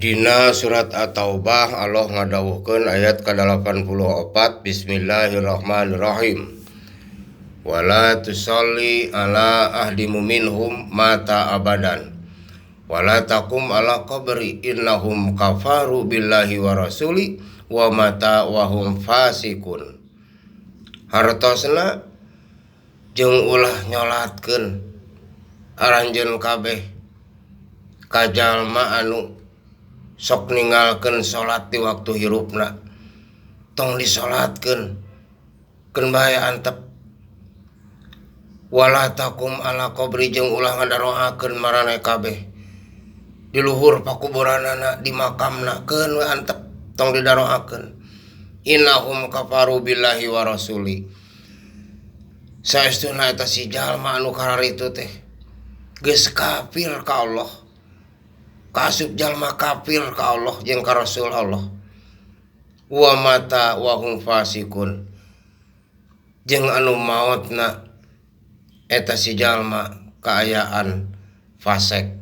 Dina surat At-Taubah Allah ngadawuhkeun ayat ka-84 Bismillahirrahmanirrahim. Wala tusalli ala ahdi minhum mata abadan. Wala taqum ala qabri innahum kafaru billahi wa rasuli wa mata wa hum fasikun. Hartosna jeung ulah nyolatkeun aranjeun kabeh ka jalma anu sok ninggalkeun salat di waktu hirupna tong disalatkeun keun bae antep wala taqum ala qabri jeung ulah ngadaroakeun maraneh kabeh di luhur pakuburanana di makamna keun we antep tong didaroakeun innahum kafaru billahi wa rasuli saestuna eta si jalma anu kararitu teh geus kafir ka Allah. Kaasup jalma kafir ka Allah jeung ka Rasul Allah. Wa mata wa hum fasikun. Jeung anu maotna eta si jalma kaayaan fasek.